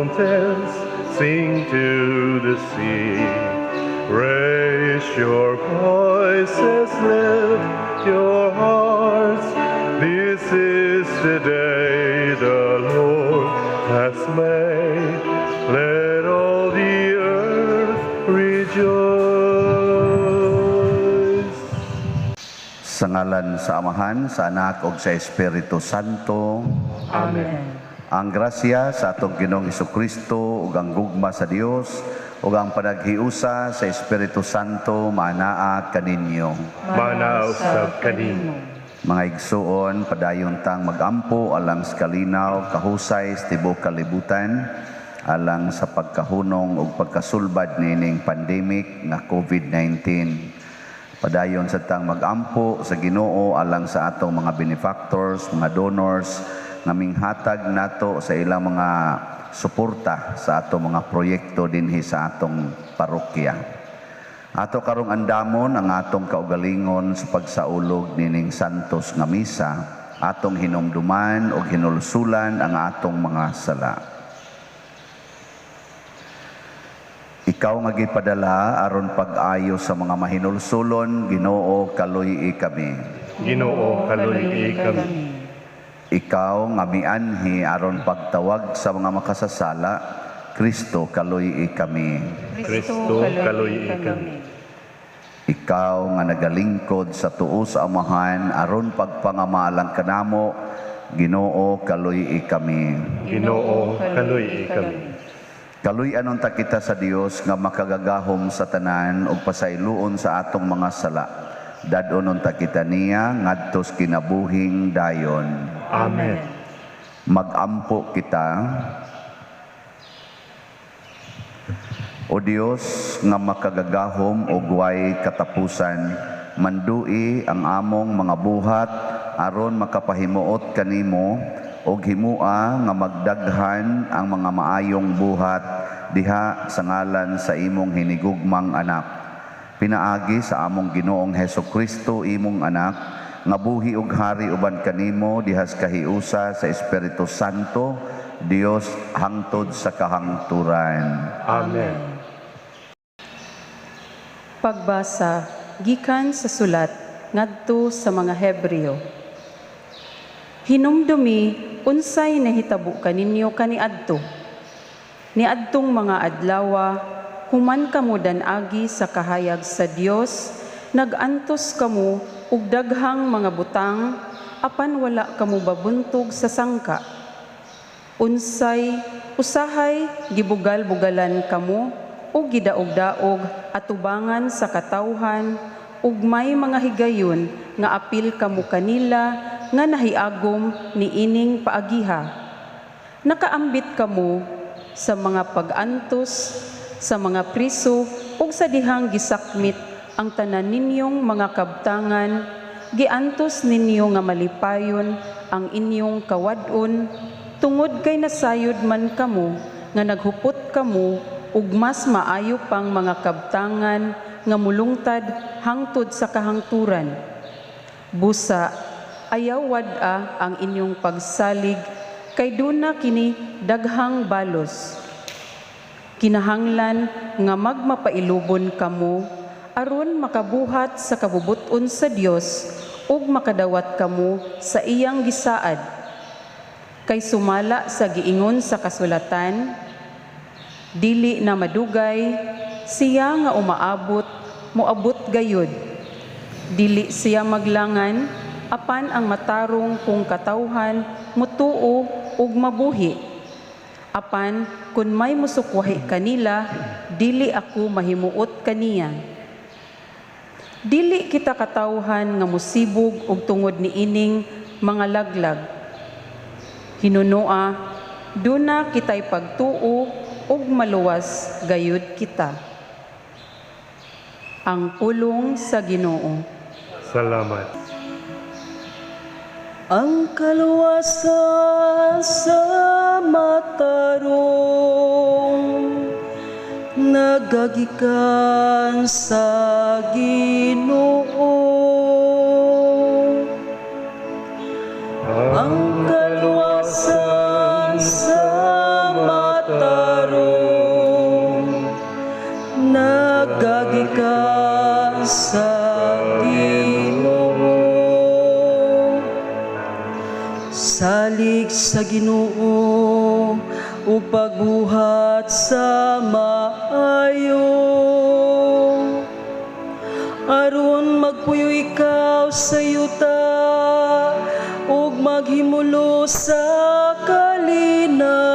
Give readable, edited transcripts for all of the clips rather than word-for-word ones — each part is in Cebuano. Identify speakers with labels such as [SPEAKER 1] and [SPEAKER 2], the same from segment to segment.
[SPEAKER 1] Mountains, sing to the sea. Raise your voices, lift your hearts. This is the day the Lord has made. Let all the earth rejoice.
[SPEAKER 2] Sa ngalan sa Amahan, sa Anak ug sa Espiritu Santo.
[SPEAKER 1] Amen.
[SPEAKER 2] Ang grasya sa atong Ginoong Kristo ug ang gugma sa Dios ug ang panaghiusa sa Espiritu Santo maanaa kaninyo.
[SPEAKER 1] Maanaa usab kanimo.
[SPEAKER 2] Mga igsuon, padayon tang magampo alang sa kalinaw, kahusay sa tibuok kalibutan, alang sa pagkahunong ug pagkasulbad niining pandemic nga COVID-19. Padayon sa tang magampo sa Ginoo alang sa atong mga benefactors, mga donors nga minghatag nato sa ilang mga suporta sa atong mga proyekto dinhi sa atong parokya. Ato karong andamon ang atong kaugalingon sa pagsaulog nining santos nga misa, atong hinumduman ug hinulsulan ang atong mga sala. Ikaw nga gipadala aron pag-ayo sa mga mahinulsulon, Ginoo, kaluy-i kami.
[SPEAKER 1] Ginoo, kaluy-i kami.
[SPEAKER 2] Ikaw nga mianhi aron pagtawag sa mga makasasala, Kristo, kaluy-i kami.
[SPEAKER 1] Kristo, kaluy-i kami.
[SPEAKER 2] Ikaw nga nagalingkod sa tuo sa Amahan aron pagpangama alang kanamo, Ginoo, kaluy-i kami.
[SPEAKER 1] Ginoo, kaluy-i kami.
[SPEAKER 2] Kaluy-an unta kita sa Dios nga makagagahom sa tanan ug pasayloon sa atong mga sala. Dad-on unta kita niya ngadto sa kinabuhing dayon.
[SPEAKER 1] Amen.
[SPEAKER 2] Magampo kita. O Dios nga makagagahom ug way katapusan, mandui ang among mga buhat aron makapahimuot kanimo ug himua nga magdaghan ang mga maayong buhat diha sa ngalan sa imong hinigugmang anak. Pinaagi sa among Ginoong Heso Kristo, imong anak, nga buhi ug hari uban kanimo dihas kahiusa sa Espiritu Santo, Dios hangtod sa kahangturan.
[SPEAKER 1] Amen.
[SPEAKER 3] Pagbasa gikan sa sulat ngadto sa mga Hebreo. Hinumdumi unsay nahitabo kaninyo kaniadto. Niadtong mga adlawa, human kamo dan-agi sa kahayag sa Dios, nag-antos kamo og daghang mga butang apan wala kamo babuntog sa sangka. Unsay usahay gibugal-bugalan kamo ug gidaog-daog atubangan sa katawhan ug may mga higayon nga apil kamo kanila nga nahiagom niining paagiha. Nakaambit kamo sa mga pag-antos, sa mga priso ug sa dihang gisakmit ang tanan ninyong mga kabtangan, giantos ninyo nga malipayon ang inyong kawad-on tungod kay nasayod man kamo nga naghupot kamo ug mas maayo pang mga kabtangan nga mulungtad hangtod sa kahangturan. Busa, ayaw wad-a ang inyong pagsalig kay duna kini daghang balos. Kinahanglan nga magmapailubon kamo aron makabuhat sa kabubut-on sa Dios ug makadawat kamo sa iyang gisaad. Kay sumala sa giingon sa kasulatan, dili na madugay, siya nga umaabot, moabot gayud. Dili siya maglangan, apan ang matarong kong katawhan mutuo ug mabuhi. Apan kun may musukwahi kanila, dili ako mahimuot kaniya. Dili kita katawhan nga musibog og tungod niining mga laglag. Hinunoa, duna kita'y pagtuo ug maluwas gayud kita. Ang pulong sa Ginoo.
[SPEAKER 1] Salamat.
[SPEAKER 4] Ang kaluwasan sa matarong nagagikan sa Ginoo. Ang kaluwasan sa matarong Nagagikan sa Ginoo. Salig sa Ginoo ug pagbuhat sa maayo, aron magpuyo ikaw sa yuta ug maghimulo sa kalinaw.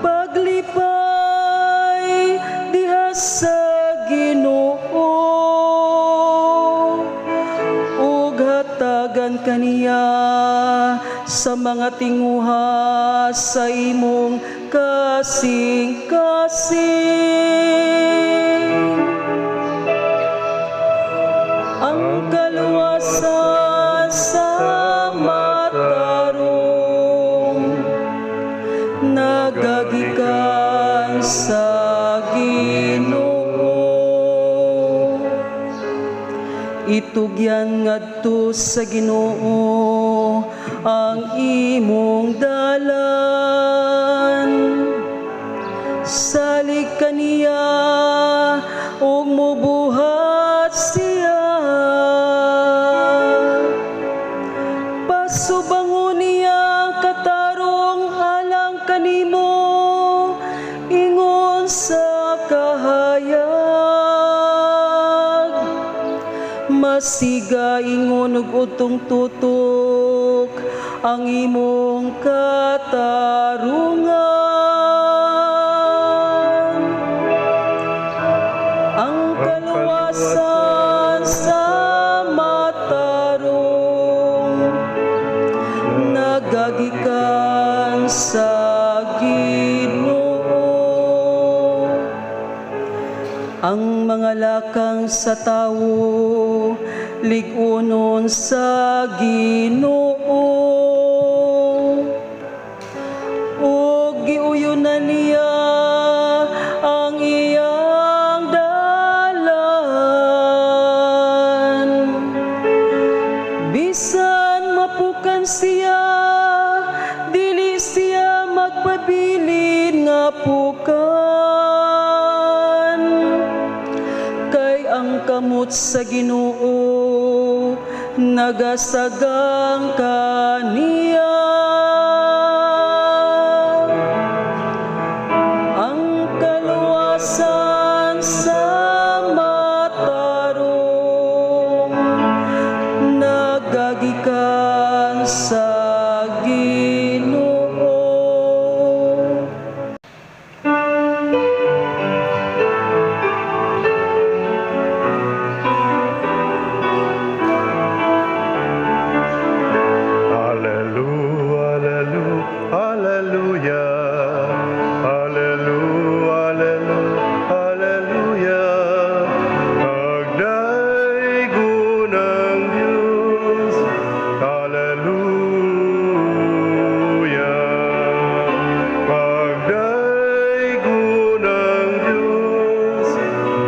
[SPEAKER 4] Paglipay diha sa Ginoo ug hatagan kaniya sa mga tinguha sa imong kasing-kasing. Ang kaluwasan sa matarong nagagikan sa Ginoo. Itugyan ngadto sa Ginoo ang imong dalan. Salig kaniya ug mubuhat siya. Pasubangon niya ang katarong alang kanimo ingon sa kahayag. Masiga ingon og utong tutok ang imong katarungan. Ang kaluwasan sa matarong nagagikan sa Ginoo. Ang mga lakang sa tawo lig-unon sa Ginoo, ug giuyunan niya ang iyang dalan. Bisan mapukan siya, dili siya magpabilin nga pukan, kay ang kamot sa Ginoo nagasagang kaniya. Ang kaluwasan sa matarong nagagikan sa Ginoo.
[SPEAKER 1] Hallelujah, hallelujah, hallelujah, hallelujah, hallelujah. Pagdaygon ang Diyos, hallelujah. Pagdaygon ang Diyos,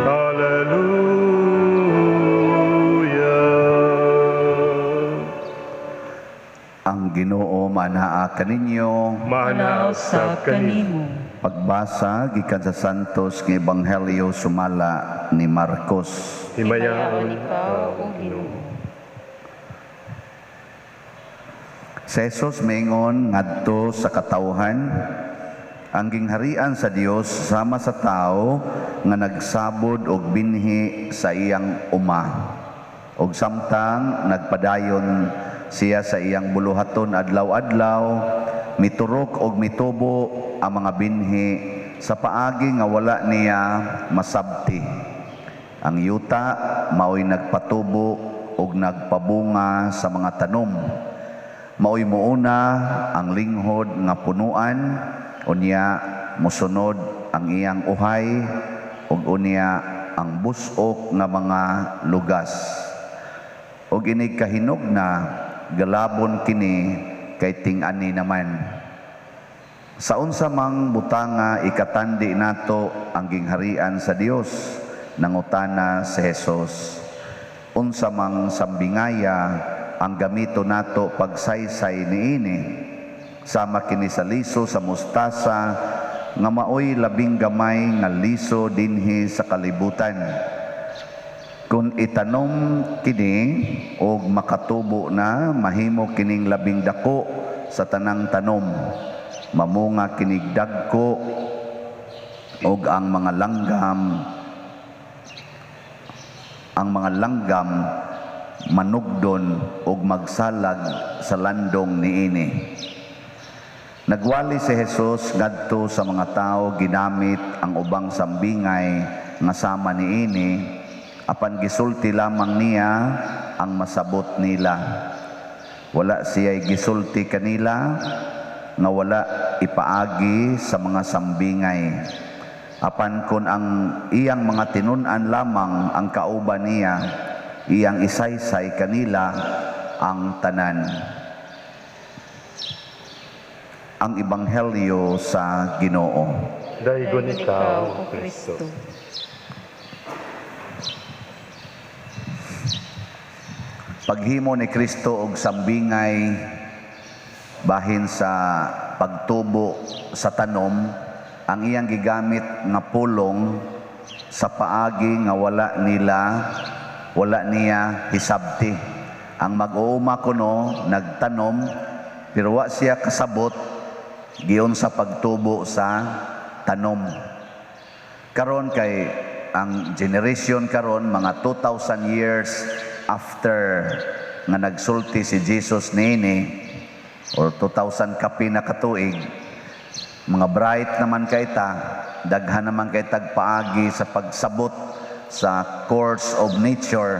[SPEAKER 1] hallelujah.
[SPEAKER 2] Ang Ginoo manaa kaninyo.
[SPEAKER 1] Manaa usab kanimo.
[SPEAKER 2] Pagbasa gikan sa Santos nga Ebanghelyo sumala ni Marcos.
[SPEAKER 1] Himayaon
[SPEAKER 3] ikaw, O Ginoo.
[SPEAKER 2] Si Jesus miingon ngadto sa katawhan, ang gingharian sa Dios sama sa tao nga nagsabod og binhi sa iyang uma. Og samtang nagpadayon siya sa iyang buluhaton adlaw-adlaw, miturok og mitubo ang mga binhi sa paagi nga wala niya masabti. Ang yuta maoy nagpatubo og nagpabunga sa mga tanom. Maoy muuna ang linghod nga punuan, unya mosunod ang iyang uhay, ug unya ang busok nga mga lugas. Ug inig kahinog na galabon kini kay ting-ani naman. Sa unsa mang butanga ikatandi nato ang gingharian sa Dios, nangutana si Jesus. Unsa mang sambingaya ang gamito nato pagsaysay niini, sama kini sa liso sa mustasa nga maoy labing gamay nga liso dinhi sa kalibutan. Kung itanom kini og makatubo na, mahimo kining labing dako sa tanang tanom. Mamunga kinig dagko og ang mga langgam manugdon og magsalag sa landong niini. Nagwali si Jesus ngadto sa mga tao ginamit ang ubang sambingay nga sama niini, apan gisulti lamang niya ang masabot nila. Wala siya'y gisulti kanila nga wala ipaagi sa mga sambingay. Apan kun ang iyang mga tinun-an lamang ang kauban niya, iyang isaysay kanila ang tanan. Ang Ebanghelyo sa Ginoo.
[SPEAKER 1] Daygon ikaw, O Kristo.
[SPEAKER 2] Paghimo ni Kristo og sambingay bahin sa pagtubo sa tanom, ang iyang gigamit nga pulong sa paagi nga wala niya hisabti. Ang mag-uuma kuno nagtanom, pero wa siya kasabot giyon sa pagtubo sa tanom. Karon kay ang generation karon, mga 2,000 years after nga nagsulti si Jesus niini, or 2,000 kapi na katuig, mga bright naman kay ta, daghan naman kay tag paagi sa pagsabot sa course of nature.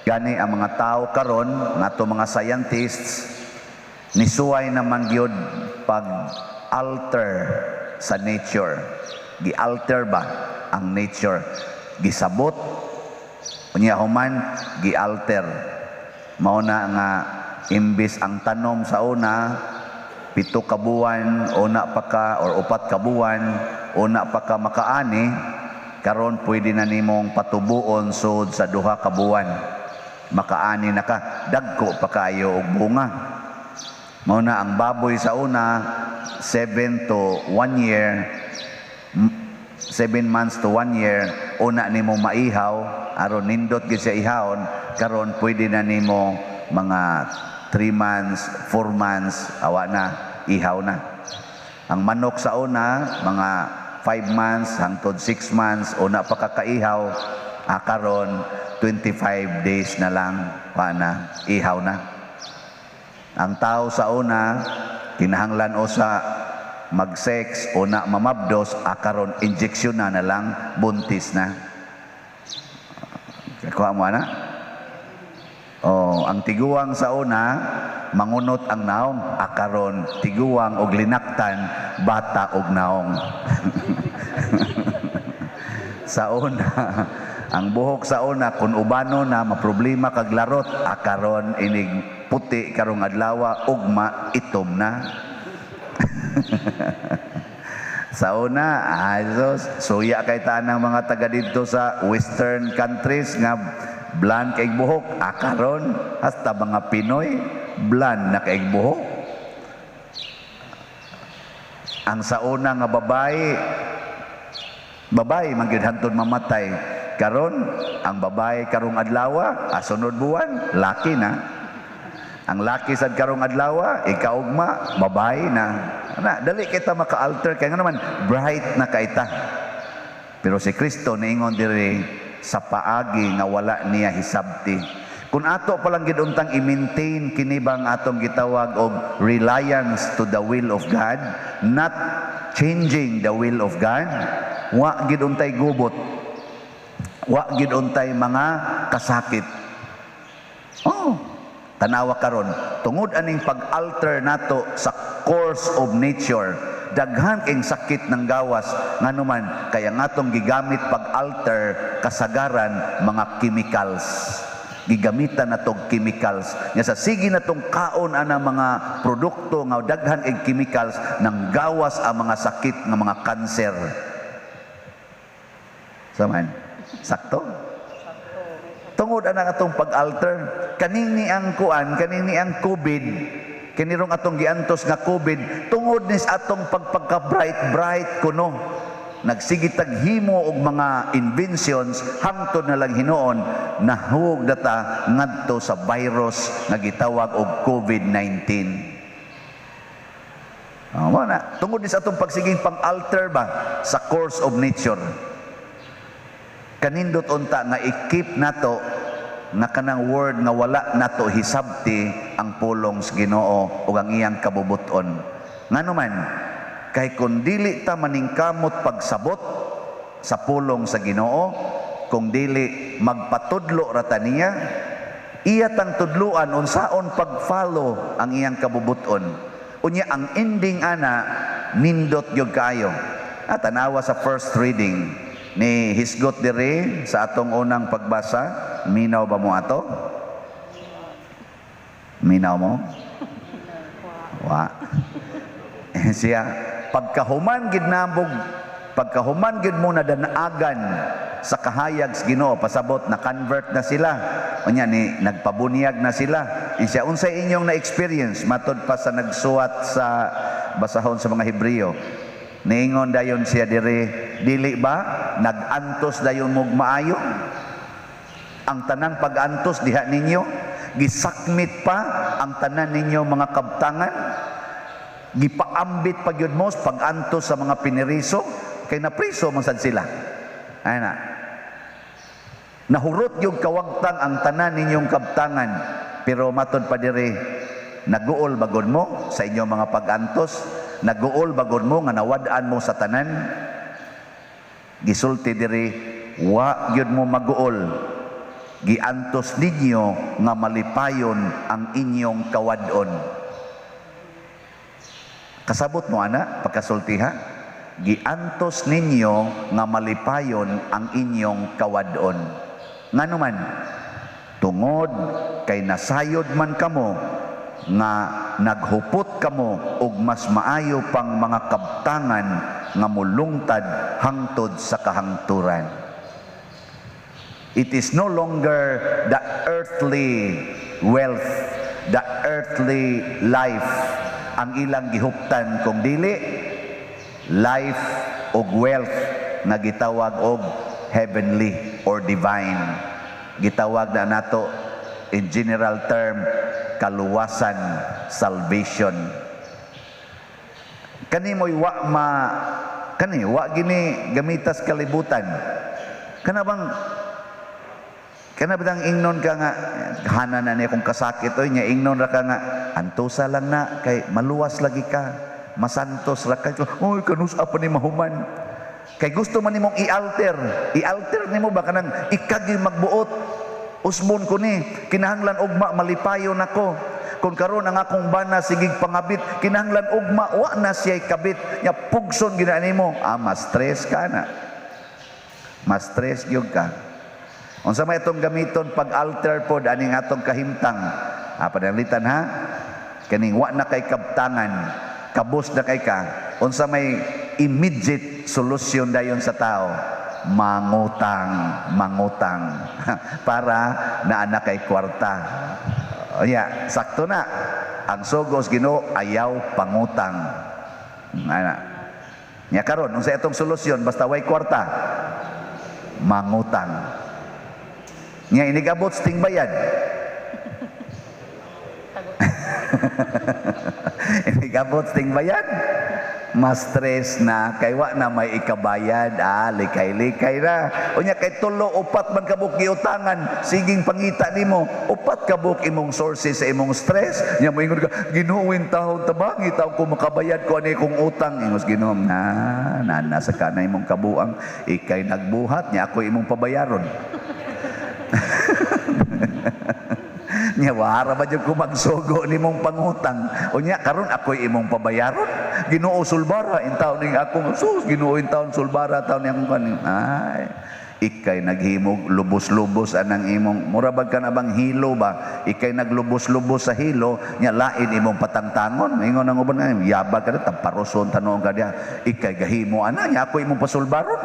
[SPEAKER 2] Gani ang mga tao karon, nato mga scientists, nisuway naman gyud pag-alter sa nature. Gi-alter ba ang nature? Gisabot, unya human gi-alter. Mao na nga imbis ang tanom sa una 7 ka buwan una pa ka, or 4 ka buwan una pa ka makaani, karon pwede na nimong patubuon sud sa 2 ka buwan. Makaani na ka, dagko pa kayo og bunga. Mao na ang baboy sa una 7 to 1 year, 7 months to 1 year una nimo maihaw, aron nindot gyud siya ihawon. Karon pwede na nimo mga 3 months, 4 months, awa na, ihaw na. Ang manok sa una mga 5 months hangtod 6 months una pa kakaihaw, karon 25 days na lang, wa na, ihaw na. Ang tao sa una kinahanglan usa mag-sex una mamabdos, karon injection na na lang, buntis na. Kuha mo na? Oh, ang tiguang sa una mangunot ang naong, karon tiguang og linaktan, bata og naong. Sa una, ang buhok sa una kun ubano na maproblema kag larot, karon inig puti karong adlawa, ugma itom na. Sa una, Jesus, suya kay tanang mga taga didto sa western countries nga blan kay buhok, karon hasta mga Pinoy blan na kay buhok. Ang sa una nga babae, babae man gyud hantod mamatay. Karon ang babae karong adlawa, asunod buwan laki na. Ang laki sad karong adlawa, ikaugma babae na. Na, dali kita maka-alter kay nga naman bright na kaita. Pero si Kristo niingon diri sa paagi nga wala niya hisabti. Kung ato palang gid untang i-maintain kini bang atong gitawag og reliance to the will of God, not changing the will of God, wa gid untay gubot, wa gid untay mga kasakit. Oh, tanawa karon, tungod aning pag-alter nato sa course of nature, daghan kayong sakit ng gawas. Nganuman kaya ngatong gigamit pag-alter kasagaran mga chemicals. Gigamitan na tong chemicals. Nga sa sige na tong kaon ana mga produkto nga daghan og chemicals, nang gawas ang mga sakit nga mga kanser. Saman, sakto? Tungod ana atong pag-alter, kanini ang kuan, kanini ang COVID, Kinirong atong giantos nga COVID tungod nis atong pagpagka-bright bright kuno. Nagsige tag himo og mga inventions hangtod na lang hinuon nahug data ngadto sa virus nga gitawag og COVID-19. Oh, mao na. Tungod ni sa atong pagsiging pang-alter ba sa course of nature. Kanindot unta nga i-keep nato nga kanang word nga wala nato hisabti ang pulong sa Ginoo ug ang iyang kabubuton. Ngano man, kay kung dili ta maningkamot pagsabot sa pulong sa Ginoo, kung dili magpatudlo ra ta niya, iya tang tudluan unsaon pag-follow ang iyang kabubuton. Unya ang ending ana nindot gyud kaayo. At tanawa sa first reading ni hisgot diri sa atong unang pagbasa, minaw ba mo ato? Minaw mo? Wa. Siya pagkahuman gid nabog, pagkahuman gid mo na danaagan sa kahayag sa Ginoo, pasabot na convert na sila. Unya ni nagpabunyag na sila. Siya, unsay inyong na experience matod pa sa nagsuwat sa basahon sa mga Hebreo? Niingon dayon siya diri, dili ba nag-antos dayon mog maayo? Ang tanang pag-antos diha ninyo, gisakmit pa ang tanan ninyo mga kabtangan, gipaambit pa gyud mo pag-antos sa mga piniriso, kay napriso man sad sila. Ay na. Nahurot yung kawagtang ang tanan ninyong kabtangan, pero matod pa diri, naguol bagod mo sa inyong mga pag-antos, naguol bagod mo nga nawad-an mo sa tanan. Gisulti diri, wa gyud mo maguol, giantos ninyo nga malipayon ang inyong kawad-on. Kasabot mo ana pagkasulti ha? Giantos ninyo nga malipayon ang inyong kawad-on. Ngano man, tungod kay nasayod man kamo nga naghupot kamo og mas maayo pang mga kabtangan nga mulungtad hangtod sa kahangturan. It is no longer the earthly wealth, the earthly life ang ilang gihuptan, kung dili life og wealth nga gitawag og heavenly or divine. Gitawag na nato in general term kaluwasan, salvation. Kani mo'y wa ma kani wa gini gamitas kalibutan. Kana bang kana bitang ingnon ka nga hana na niya kung kasakit oy nya ingnon ra ka nga antusa lang na kay maluwas lagi ka, masantos ra ka. Oy, kanus-a pa ni mahuman? Kay gusto man nimong i-alter, i-alter nimo ba kanang ikagi magbuot, usbon ko ni kinahanglan ugma malipayon ako. Kung karon ang akong bana sigig pangabit, kinahanglan ugma wa na siya'y kabit nya pugson gina nimo. Ah, mas stress ka na, mas stress gyud ka. Unsa may itong gamiton pag-alter pod aning atong kahimtang? Ah, panalitan ha, kaning wa na kay kabtangan, kabos na kay ka. Unsa may immediate solution dayon sa tao? Mangutang, mangutang para naa na kay kwarta. O ya, sakto na. Ang sugos Ginoo ayaw pangutang. Ana. Nya karon unsa itong solusyon basta way kwarta? Mangutang. Nya inigabot sa tingbayad. Inigabot sa tingbayad. Mas stress na kay wa na may ikabayad, ah, likay-likay na. Unya kay tulo upat man kabuk giutangan, siging pangita nimo, upat kabuk imong sources sa imong stress. Nya moingon ka, Ginoo intawon tabangi taw ko makabayad ko ani kong utang. Ingos Ginoo, na na sa kanay imong kabuang, ikay nagbuhat nya ako imong pabayaron. Nya wara ba jud ko magsugo nimong pangutang? Unya karon ako'y imong pabayaron. Ginoo sulbara intaw ning akong sus, Ginoo intaw sulbara taw ni akong kanin. Ay, ikay naghimog lubos-lubos anang imong mura bag ka na bang hilo ba? Ikay naglubos-lubos sa hilo nya lain imong patangtangon. Ingon ang uban nga yabag ka tamparoson tanuon ka diha. Ikay gahimo ana nya ako imong pasulbaron.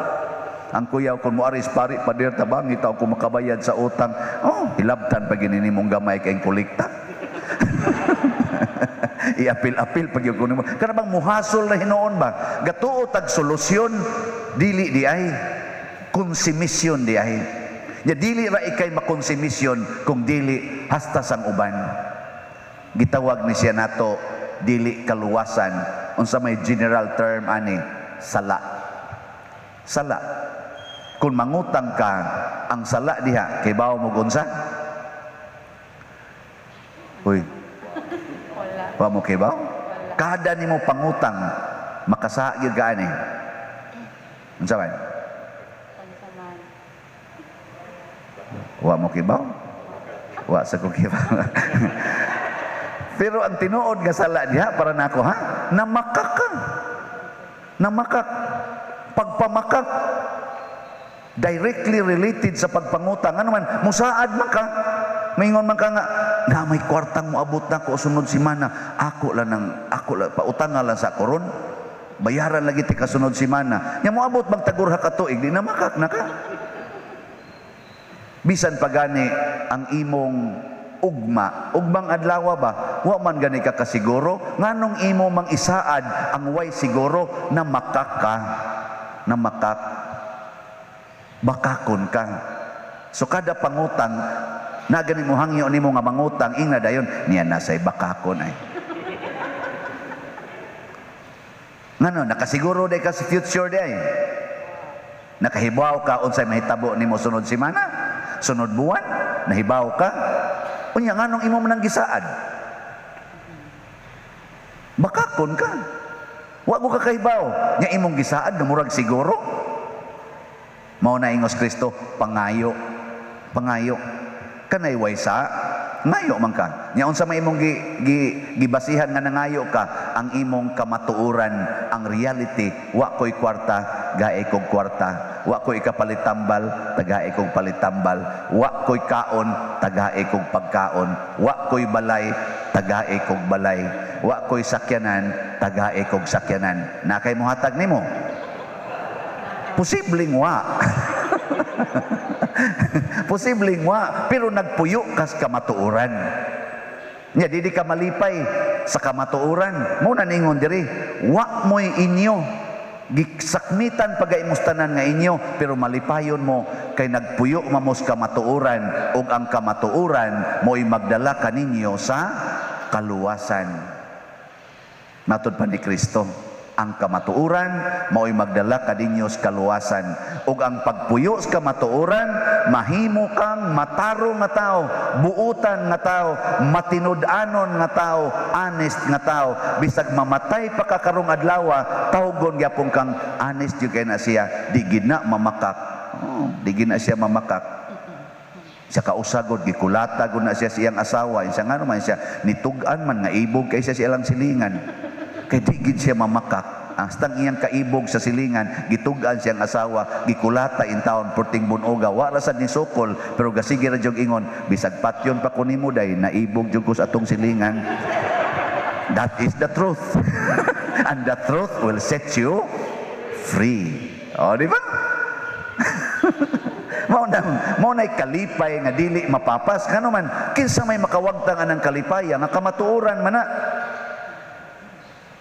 [SPEAKER 2] Ang kuyaw kung moaris pari pader tabang itaw ko makabayad sa utang. Oh, hilabtan pa gini nimong gamay kay kolekta. Iapil-apil pag yung kuno mo. Kana bang muhasol na hinuon ba? Gatuo tag solusyon, dili di ay konsumisyon di ay. Nya dili ra ikay makonsumisyon kung dili hasta sang uban. Gitawag ni siya nato dili kaluwasan, unsa may general term ani? Sala. Sala. Kung mangutang ka, ang sala diha kay bawo mo unsa? Uy. Wa mo kay bawo? Kada nimo pangutang makasa gyud ka ani. Unsa man? Wa mo kibaw? Wa sa ko kibaw. Pero ang tinuod nga sala diha para nako ha, namakak ka. Namakak. Pagpamakak directly related sa pagpangutang. Ano man, musaad man ka. Maingon man ka nga, na may kwartang moabot na ko sunod semana. Ako lang nang ako lang pautanga lang sa koron. Bayaran lagi ti kasunod semana. Nya moabot magtagurha ka tuig, di na makak na ka. Bisan pagani ang imong ugma, ugmang adlaw ba, wa man gani ka kasiguro, nganong imo mang isaad ang way siguro na makak ka, na makak, bakakon ka. So kada pangutang, na gani mo hangyo nimo nga mangutang, ingna dayon, niya nasay bakakon ay. Ngano, nakasiguro day ka sa future day. Nakahibaw ka unsay mahitabo nimo sunod semana, sunod buwan, nahibaw ka. Unya nganong imo man ang gisaad? Bakakon ka. Wa ko kakahibaw. Nya imong gisaad na murag siguro. Mao na ingos Kristo, pangayo. Pangayo. Kanay way sa ngayo man ka. Nya unsa may imong gibasihan nga nangayo ka, ang imong kamatuoran, ang reality, wa ko'y kwarta, gae kog kwarta. Wa ko'y kapalitambal, tagae kog palitambal. Wa ko'y kaon, tagae kog pagkaon. Wa ko'y balay, tagae kog balay. Wa ko'y sakyanan, tagae kog sakyanan. Na kay mohatag nimo? Posibleng wa. Posibleng wa, pero nagpuyo kas kamatuoran. Nya dili ka malipay sa kamatuoran. Mo na ningon diri, wa mo'y inyo gisakmitan pagaimustanan nga inyo, pero malipayon mo kay nagpuyo mamos kamatuoran, ug ang kamatuoran mo'y magdala kaninyo sa kaluwasan. Matod pa ni Kristo, ang kamatuoran mao'y magdala kaninyo sa kaluwasan. Ug ang pagpuyo sa kamatuoran, mahimo kang matarong nga tao, buutan nga tao, matinud-anon nga tao, honest nga tao. Bisag mamatay pa ka karong adlaw, tawgon gyapon kang honest gyud kay na siya, di gid na mamakak. Oh, di gid na siya mamakak. Sa kausagod, gikulata gud na siya siyang asawa. Siya ngano man siya, nitug-an man nga ibog kay siya siyang silingan. Kay di gid siya mamakak. Hastang iyang kaibog sa silingan, gitug-an siyang asawa, gikulata in town, perting bunoga, wa ra sad ni sukol, pero gasige ra jud ingon, bisag patyon pa ko nimo day, naibog jud ko sa atong silingan. That is the truth. And the truth will set you free. O, di ba? Mao na'y kalipay nga dili mapapas. Ngano man, kinsa may makawagtang anang kalipaya nga kamatuoran man na.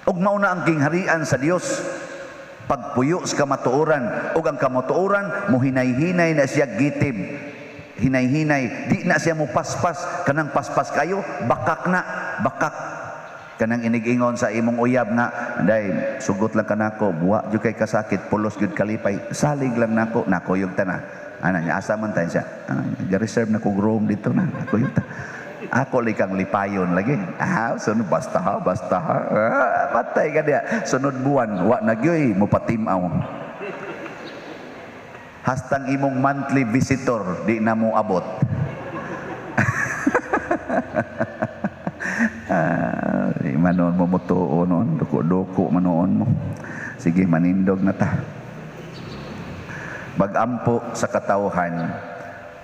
[SPEAKER 2] Ug mao na ang gingharian sa Dios, pagpuyo sa kamatuoran. Ug ang kamatuoran mohinay-hinay na siya gitib, hinay-hinay, di na siya mopaspas. Kanang paspas kayo, bakak na, bakak. Kanang inig-ingon sa imong uyab nga, day sugot lang kanako, buwa jud kay kasakit, pulos jud kalipay, salig lang nako, nakuyog ta na. Ana niya, asa man tayo siya, ga-reserve na kog room dito na, nakuyog ta. Ako likang lipayon lagi. Ah, sunod basta ha, basta ha. Ah, patay ka diya. Sunod buwan, wa na gyoy, mupatimaw. Hastang imong monthly visitor, di na mo abot. Ah, di manoon mo mutuo noon, duko-duko manoon mo. Sige, manindog na ta. Bagampo sa katawhan.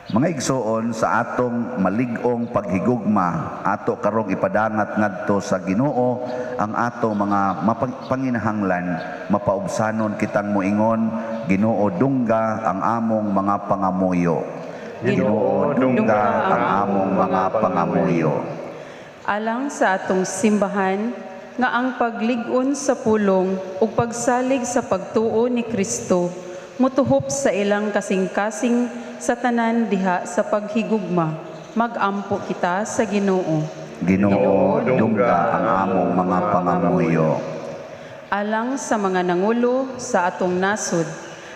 [SPEAKER 2] Mga igsoon, sa atong malig-ong paghigugma, ato karong ipadangat ngadto sa Ginoo ang ato mga panginahanglan, mapaubsanon kitang moingon, Ginoo dungga ang among mga pangamuyo. Ginoo dungga ang among mga pangamuyo.
[SPEAKER 3] Alang sa atong simbahan, nga ang paglig-on sa pulong ug pagsalig sa pagtuo ni Kristo mutuhop sa ilang kasing-kasing sa tanan diha sa paghigugma, magampo kita sa Ginoo.
[SPEAKER 2] Ginoo, dungga ang among mga pangamuyo.
[SPEAKER 3] Alang sa mga nangulo sa atong nasod,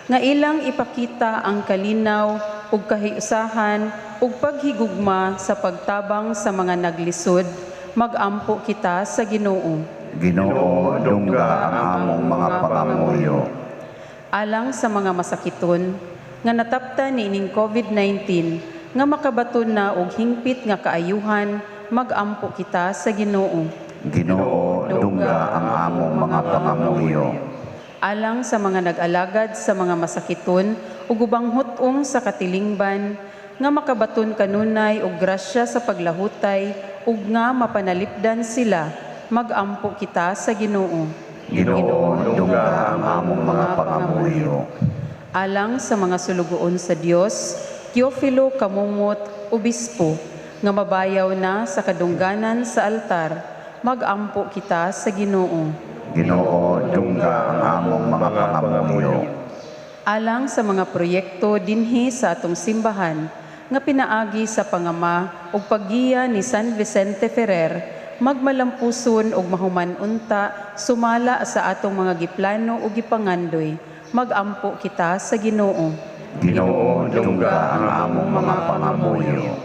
[SPEAKER 3] nga ilang ipakita ang kalinaw ug kahiusahan ug paghigugma sa pagtabang sa mga naglisod, magampo kita sa Ginoo.
[SPEAKER 2] Ginoo, dungga ang among mga pangamuyo.
[SPEAKER 3] Alang sa mga masakiton nga natapta niining COVID-19 nga makabaton na og hingpit nga kaayuhan, magampo kita sa Ginoo.
[SPEAKER 2] Ginoo, dungga ang among mga pangamuyo.
[SPEAKER 3] Alang sa mga nag-alagad sa mga masakiton ug ubang hut-ong sa katilingban nga makabaton kanunay og grasya sa paglahutay ug nga mapanalipdan sila, magampo kita sa Ginoo.
[SPEAKER 2] Ginoo, dungga ang among mga pangamuyo.
[SPEAKER 3] Alang sa mga sulugoon sa Dios, Teofilo Camomot, Obispo, nga mabayaw na sa kadungganan sa altar, magampo kita sa Ginoo.
[SPEAKER 2] Ginoo, dungga ang among mga pangamuyo.
[SPEAKER 3] Alang sa mga proyekto dinhi sa atong simbahan nga pinaagi sa pangama ug paggiya ni San Vicente Ferrer, magmalampuson ug mahuman unta sumala sa atong mga giplano ug gipangandoy, magampo kita sa Ginoo.
[SPEAKER 2] Ginoo, dungga ang among mga pangamuyo.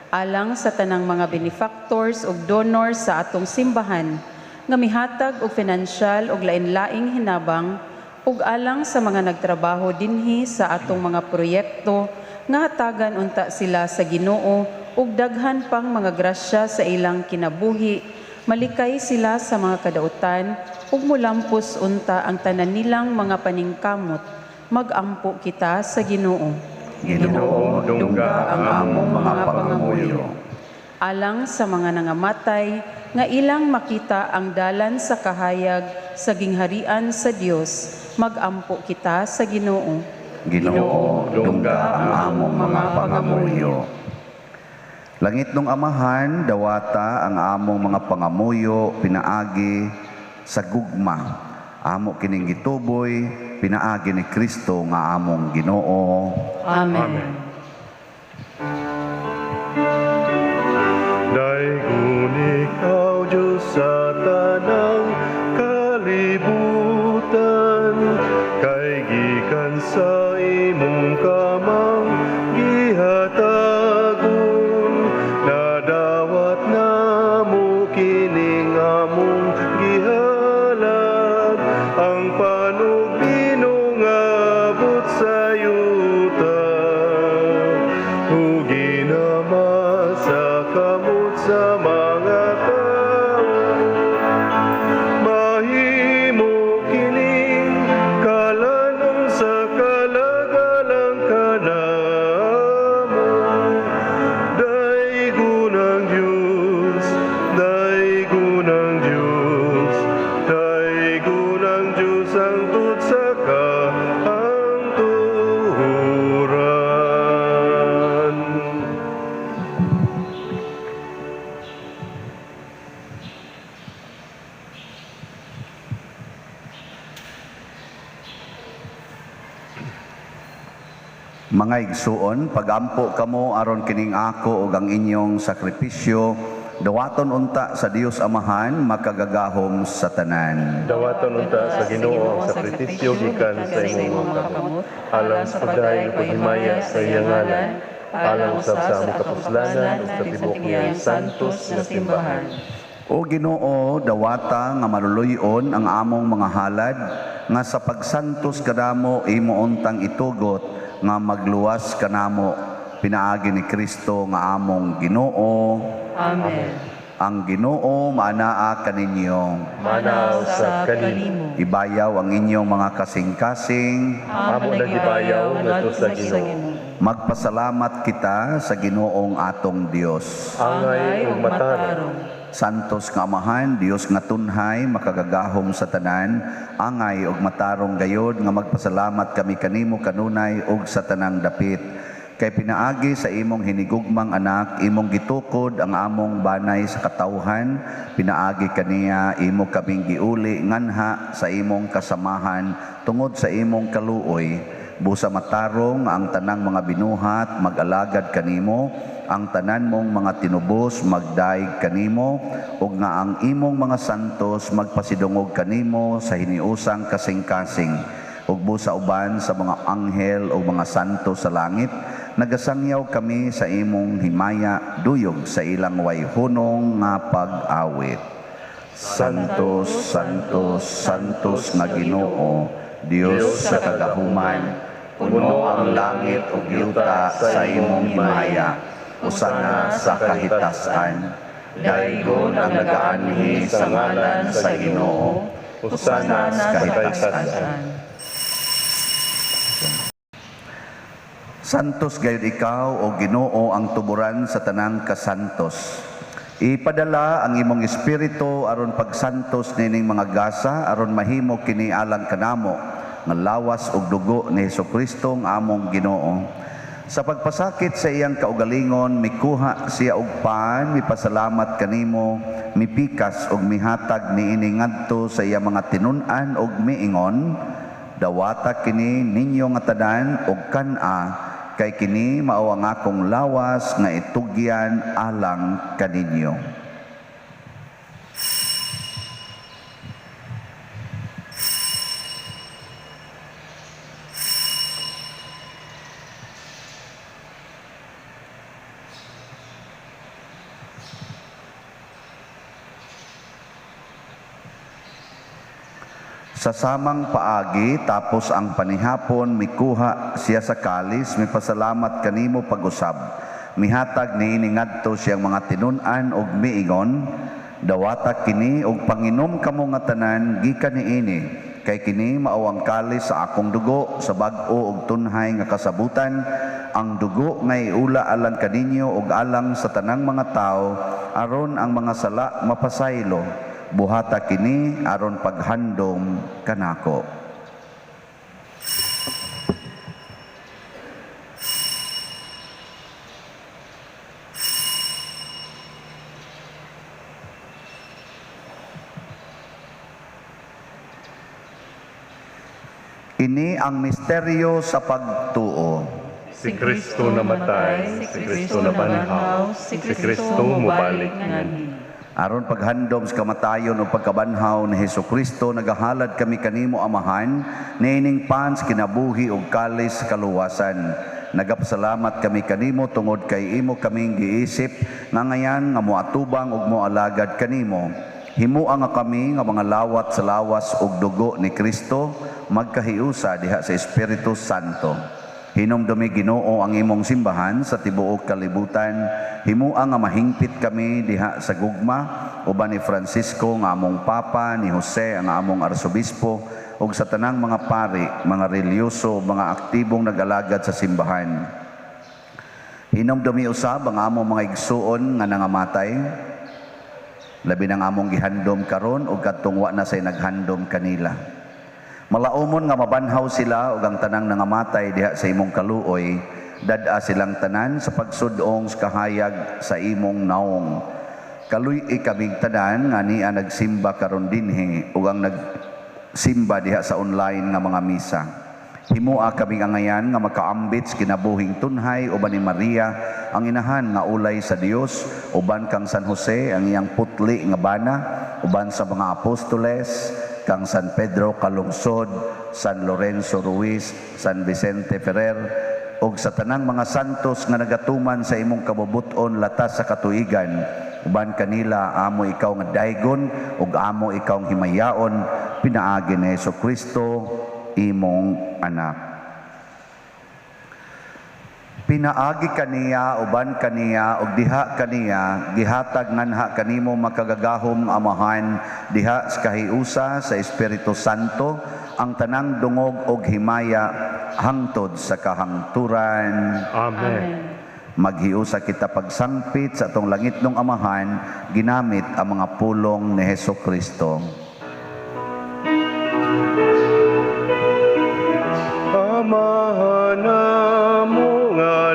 [SPEAKER 3] Alang sa tanang mga benefactors ug donors sa atong simbahan nga mihatag og financial ug lain-laing hinabang, ug alang sa mga nagtrabaho dinhi sa atong mga proyekto nga hatagan unta sila sa Ginoo ug daghan pang mga grasya sa ilang kinabuhi, malikay sila sa mga kadautan ug mulampos unta ang tanan nilang mga paningkamot, magampo kita sa Ginoo.
[SPEAKER 2] Ginoo, dungga ang among mga pangamuyo.
[SPEAKER 3] Alang sa mga nangamatay nga ilang makita ang dalan sa kahayag sa gingharian sa Dios, magampo kita sa Ginoo.
[SPEAKER 2] Ginoo, dungga ang among mga pangamuyo. Langit nung Amahan, dawata ang among mga pangamuyo pinaagi sa gugma. Amo kining gituboy pinaagi ni Kristo nga among Ginoo.
[SPEAKER 3] Amen.
[SPEAKER 1] Amen. Daygon ikaw, Diyos, sa tanang kalibutan, kay gikan sa imong kamang gihatagon, nadawat namo kining among gihalad, ang panugbino nga abot sa yuta, ug ginama sa kamot sa mga tao. Mahimo kining kalanong sa kalagalang kanamo. Daygon ang Diyos, daygon ang Diyos, daygon ang Diyos hangtod sa kahangturan.
[SPEAKER 2] Mga igsuon, pagampo kamo aron kining ako ug ang inyong sakripisyo, dawaton unta sa Dios Amahan makagagahom sa tanan.
[SPEAKER 1] Dawaton unta sa Ginoo ang sakripisyo gikan sa imong mga kamot, alang sa pagdayeg ug paghimaya sa iyang ngalan, alang usab sa among kapuslanan ug sa tibuok niyang santos nga simbahan.
[SPEAKER 2] O Ginoo, dawata nga maluluy-on ang among mga halad nga sa pagsantos kadamo imo untang itugot nga magluwas kanamo pinaagi ni Kristo nga among Ginoo.
[SPEAKER 4] Amen.
[SPEAKER 2] Ang Ginoo maanaa kaninyo.
[SPEAKER 1] Manaw sa kanimo.
[SPEAKER 2] Ibayaw ang inyong mga kasing-kasing.
[SPEAKER 1] Amo na gibayaw ngadto sa Ginoo.
[SPEAKER 2] Magpasalamat kita sa Ginoong atong Dios.
[SPEAKER 1] Angay ug matarong.
[SPEAKER 2] Santos nga Amahan, Dios nga tunhay, makagagahom sa tanan, angay ug matarong gayod nga magpasalamat kami kanimo kanunay ug sa tanang dapit. Kay pinaagi sa imong hinigugmang anak, imong gitukod ang among banay sa katawhan, pinaagi kaniya imo kaming giuli nganha sa imong kasamahan tungod sa imong kaluoy. Busa matarong ang tanang mga binuhat mag-alagad kanimo, ang tanan mong mga tinubos magdaig kanimo, ug nga ang imong mga santos magpasidungog kanimo sa hiniusang kasing-kasing. Ug busa uban sa mga anghel o mga santo sa langit, nagasangyaw kami sa imong himaya, duyog sa ilang wayhunong nga pag-awit. Santos, Santos, Santos nga Ginoo, Dios sa kagahuman, puno ang langit ug yuta sa imong himaya, usana sa kahitasan. Daygon ang nagaanhi sa ngalan sa Ginoo, usana sa kahitasan. Santos gayud ikaw o Ginoo ang tuburan sa tanang kasantos. Ipadala ang imong espiritu aron pagsantos nining mga gasa aron mahimo kini alang kanamo nga lawas ug dugo ni Hesukristo ang among Ginoo. Sa pagpasakit sa iyang kaugalingon, mikuha siya og pan, mipasalamat kanimo, mipikas ug mihatag niini ngadto sa iyang mga tinun-an ug miingon, dawata kini ninyo nga tanan og kan-a, kay kini mao ang akong lawas nga itugyan alang kaninyo. Sa samang paagi, tapos ang panihapon, mikuha siya sa kalis, mipasalamat kanimo pag-usab. Mihatag niini ngadto siyang mga tinun-an og miingon, dawata kini og panginom kamo nga tanan gikan niini, kay kini mao ang kalis sa akong dugo sa bag-o og tunhay nga kasabutan, ang dugo nga iula alang kaninyo og alang sa tanang mga tawo aron ang mga sala mapasaylo. Buhata kini aron paghandom kanako. Ini ang misteryo sa pagtuo.
[SPEAKER 1] Si Kristo namatay, si Kristo nabanhaw, si Kristo mubalik nganhi.
[SPEAKER 2] Aron paghandom sa kamatayon o pagkabanhaw ni Hesukristo, nagahalad kami kanimo Amahan, niining pan sa kinabuhi ug kalis sa kaluwasan. Nagapasalamat kami kanimo tungod kay imo kaming giisip nga ngayan nga moatubang ug moalagad kanimo. Himua nga kami nga mga lawat sa lawas ug dugo ni Kristo, magkahiusa diha sa Espiritu Santo. Hinumdumi Ginoo ang imong simbahan sa tibuok kalibutan. Himua nga mahingpit kami diha sa gugma uban ni Francisco nga among Papa, ni Jose ang among Arsobispo, ug sa tanang mga pari, mga relyoso, mga aktibong nag-alagad sa simbahan. Hinumdumi usab ang among mga igsuon nga nangamatay, labi nang among gihandom karon ug kadtong wa na say naghandom kanila. Malaumon nga mabanhaw sila ug ang tanang nangamatay diha sa imong kaluoy, dad-a silang tanan sa pagsudong sa kahayag sa imong naong. Kaluy-i kaming tanan nga niya nagsimba karon dinhi ug ang nagsimba diha sa online nga mga misa. Himua kaming angayan nga makaambit sa kinabuhing tunhay uban ni Maria ang inahan nga ulay sa Dios, uban kang San Jose ang iyang putli nga bana, uban sa mga apostoles, kang San Pedro Calungsod, San Lorenzo Ruiz, San Vicente Ferrer, ug sa tanang mga santos nga nagatuman sa imong kabubut-on latas sa katuigan. Uban kanila amo ikaw nga daygon ug amo ikaw nga himayaon, pinaagi ni Hesukristo imong anak. Pinaagi kaniya, uban kaniya, ug diha kaniya, gihatag nganha kanimo makagagahom Amahan, diha sa kahiusa sa Espiritu Santo, ang tanang dungog og himaya hangtod sa kahangturan.
[SPEAKER 1] Amen.
[SPEAKER 2] Maghiusa kita pagsangpit sa atong langitnong Amahan, ginamit ang mga pulong ni Hesukristo.
[SPEAKER 1] Amahan namo nga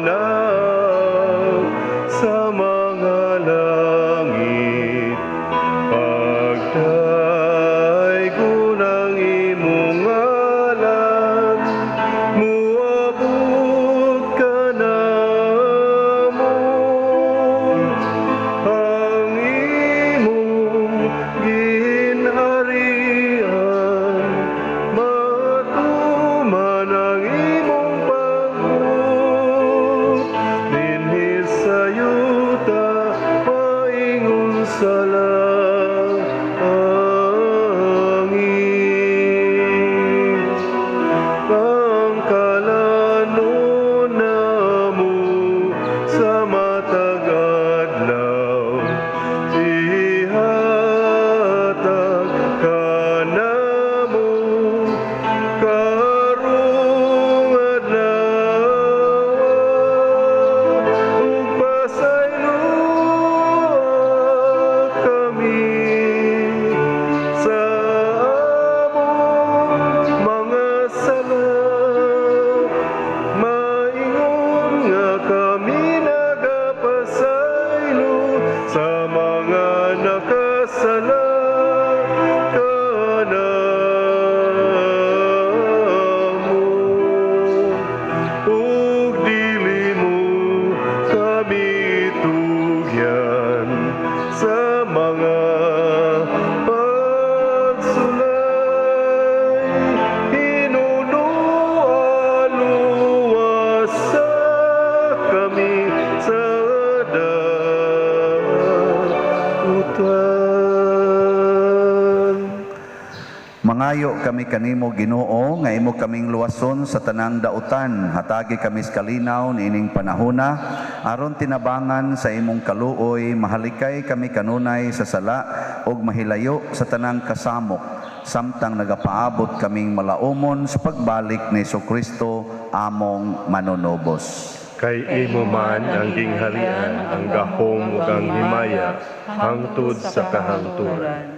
[SPEAKER 2] Mangayo kami kanimo, Ginoo, nga imo kaming luwason sa tanang dautan. Hatagi kami sa kalinaw niining panahona aron tinabangan sa imong kaluoy, mahalikay kami kanunay sa sala ug mahilayo sa tanang kasamok, samtang nagapaabot kaming malaumon sa pagbalik ni Kristo among manunubos.
[SPEAKER 1] Kay imo man ang gingharian, ang gahom ug ang himaya, hangtod sa kahangturan.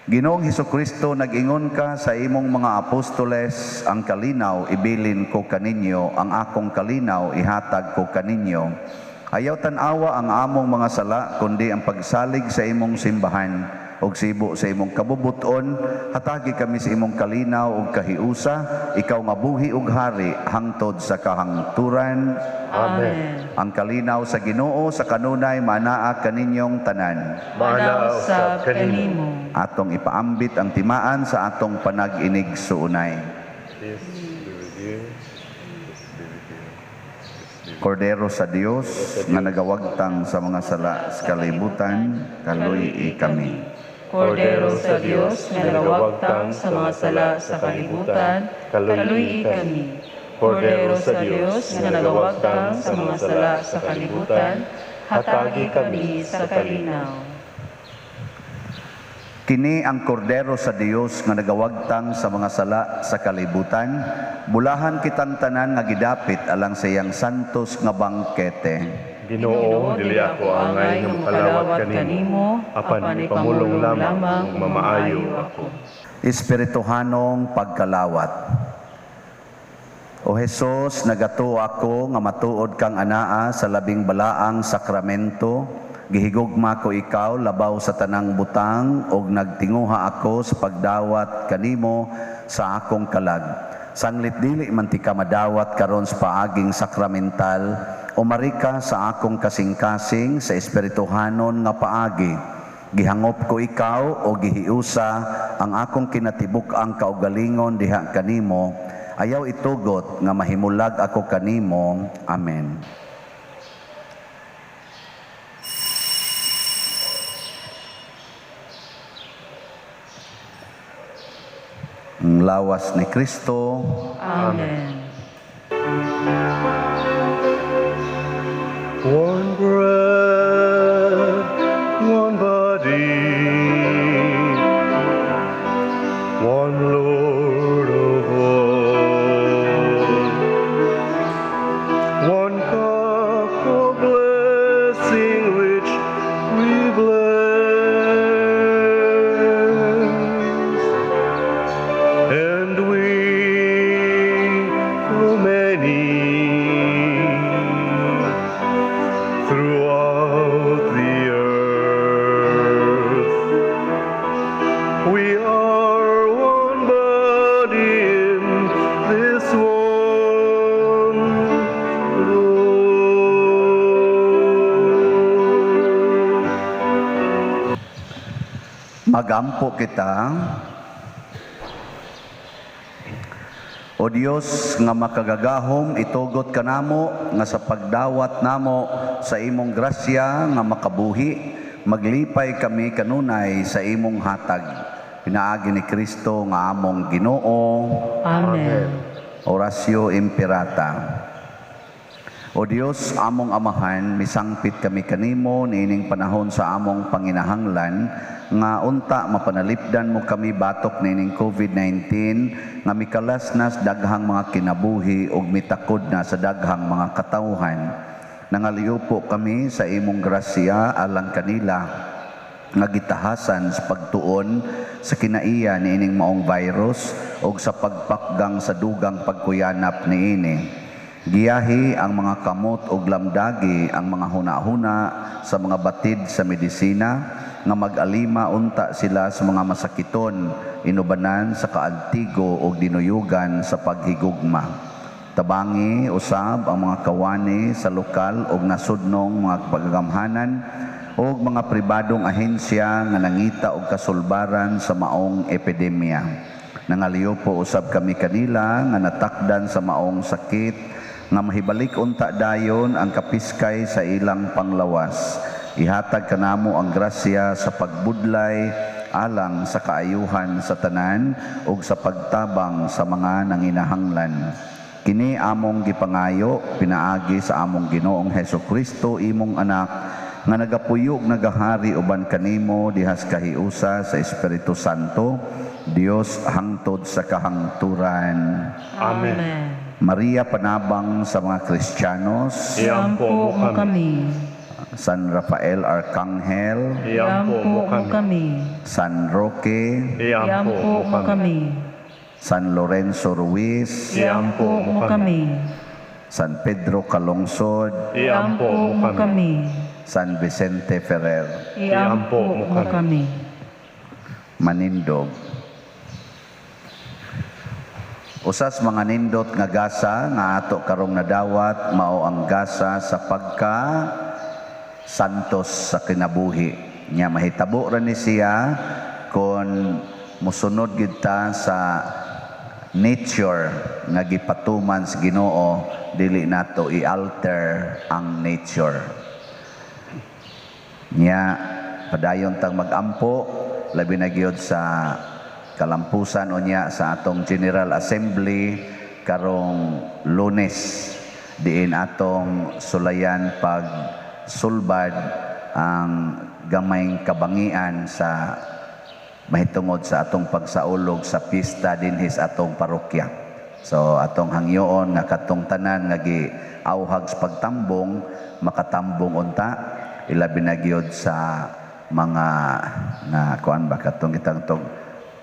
[SPEAKER 2] Ginoong Hesukristo, nag-ingon ka sa imong mga apostoles, ang kalinaw ibilin ko kaninyo, ang akong kalinaw ihatag ko kaninyo. Ayaw tan-awa ang among mga sala, kundi ang pagsalig sa imong simbahan ug sibo sa imong kabubuton. Hatagi kami sa imong kalinaw ug kahiusa, ikaw nga buhi ug hari hangtod sa kahangturan.
[SPEAKER 1] Amen.
[SPEAKER 2] Ang kalinaw sa Ginoo sa kanunay manaa kaninyong tanan.
[SPEAKER 1] Maanaa usab kanimo.
[SPEAKER 2] Atong ipaambit ang timaan sa atong panag-inig suunay.
[SPEAKER 1] Peace be with you. Peace be with you.
[SPEAKER 2] Kordero sa Dios nga nagawagtang sa mga sala sa kalibutan, kaluy-i kami.
[SPEAKER 3] Kordero sa Dios nga nagawagtang sa mga sala sa kalibutan, kaluy-i kami. Kordero sa Dios nga nagawagtang sa mga sala sa kalibutan, hatagi kami sa kalinaw.
[SPEAKER 2] Kini ang kordero sa Dios nga nagawagtang sa mga sala sa kalibutan, bulahan kitang tanan nga gidapit alang sa iyang santos nga bangkete.
[SPEAKER 1] Ginoo, dili ako angay nga makalawat kanimo, apan ipamulong lamang ug mamaayo ako.
[SPEAKER 2] Espirituhanong pagkalawat. O Hesus, nagatuo ako nga matuod kang anaa sa labing balaang sakramento. Gihigugma ko ikaw labaw sa tanang butang ug nagtinguha ako sa pagdawat kanimo sa akong kalag. Sanglit dili man ti ka madawat karon sa paaging sakramental, umari ka sa akong kasing-kasing sa espirituhanon nga paagi. Gihangop ko ikaw o gihiusa ang akong kinatibuk-ang kaugalingon diha kanimo. Ayaw itugot nga mahimulag ako kanimo. Amen. Ang lawas ni Kristo.
[SPEAKER 3] Amen.
[SPEAKER 1] One bread, one body, one Lord of all, one cup of blessing which we bless, and we, though many, throughout the earth, we are one body in this one Lord.
[SPEAKER 2] Magampo kita. O Dios nga makagagahom, itugot kanamo nga sa pagdawat namo sa imong grasya nga makabuhi, maglipay kami kanunay sa imong hatag. Pinaagi ni Kristo nga among Ginoo.
[SPEAKER 3] Amen.
[SPEAKER 2] Oratio Imperata. O Dios, among Amahan, misangpit kami kanimo niining panahon sa among panginahanglan nga unta mapanalipdan mo kami batok niining COVID-19 nga mikalas na sa daghang mga kinabuhi ug mitakod na sa daghang mga katawhan. Nangaliupo kami sa imong grasya alang kanila nga gitahasan sa pagtuon sa kinaiya niining maong virus ug sa pagpakgang sa dugang pagkuyanap niini. Giyahi ang mga kamot ug lamdagi ang mga hunahuna sa mga batid sa medisina nga mag-alima unta sila sa mga masakiton, inubanan sa kaaltigo ug dinuyugan sa paghigugma. Tabangi usab ang mga kawani sa lokal ug nasudnong mga pagagamhanan ug mga pribadong ahensya nga nangita og kasulbaran sa maong epidemya. Nangaliyo po usab kami kanila nga natakdan sa maong sakit nga mahibalik unta dayon ang kapiskay sa ilang panglawas. Ihatag kanamo ang grasya sa pagbudlay alang sa kaayuhan sa tanan ug sa pagtabang sa mga nanginahanglan. Kini among gipangayo pinaagi sa among Ginoong Hesus Kristo, imong anak, nga nagapuyo ug nagahari uban kanimo dihas kahiusa sa Espiritu Santo, Dios, hangtod sa kahangturan.
[SPEAKER 1] Amen.
[SPEAKER 2] Maria, panabang sa mga Kristiyanos.
[SPEAKER 1] Iampo mo kami.
[SPEAKER 2] San Rafael Arcangel.
[SPEAKER 1] Iampo mo kami.
[SPEAKER 2] San Roque.
[SPEAKER 1] Iampo mo kami.
[SPEAKER 2] San Lorenzo Ruiz.
[SPEAKER 1] Iampo mo kami.
[SPEAKER 2] San Pedro Calungsod.
[SPEAKER 1] Iampo mo kami.
[SPEAKER 2] San Vicente Ferrer.
[SPEAKER 1] Iampo mo kami.
[SPEAKER 2] Manindog. Usas mga nindot nga gasa nga ato karong nadawat mao ang gasa sa pagka santos sa kinabuhi. Nya mahitabo ra ni siya kon mosunod gid ta sa nature nga gipatuman sa Ginoo, dili nato i-alter ang nature. Nya padayon tang magampo, labi na gyud sa kalampusan unya sa atong General Assembly karong Lunes, diin atong sulayan pag sulbad ang gamayng kabangian sa mahitungod sa atong pagsaulog sa pista dinhi sa atong parokya. So atong hangyoon nga katong tanan nga giauhag sa pagtambong makatambong unta, ilabi na gyud sa mga na kuan ba katong kitang tong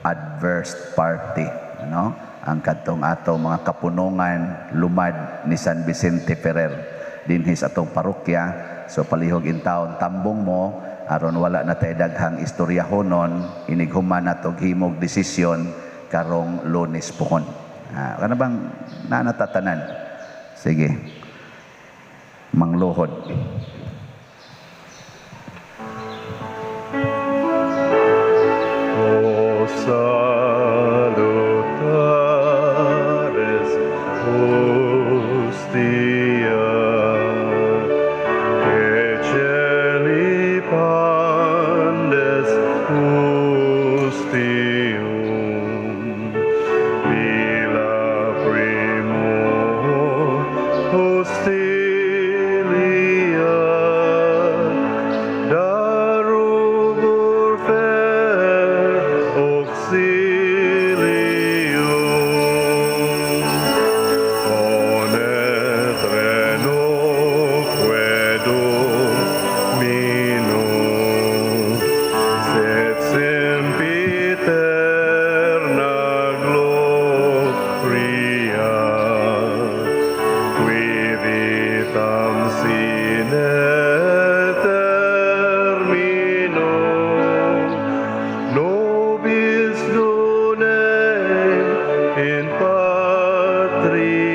[SPEAKER 2] adverse party, ano? Ang kadtong ato mga kapunungan lumad ni San Vicente Ferrer dinhi sa atong parokya. So palihog in taon tambong mo aron wala na tay daghang istoryahonon, inighuman nato himog desisyon karong Lunes pohon. Kana bang nanatatanan? Sige. Mangluhod.
[SPEAKER 1] O salutares hostia, que celi pandes hostium, mila primo hostilia, darubur fer auxilium, onet renoque Domino, sed sempiterna gloria, qui vitam sine termino, nobis done in patria.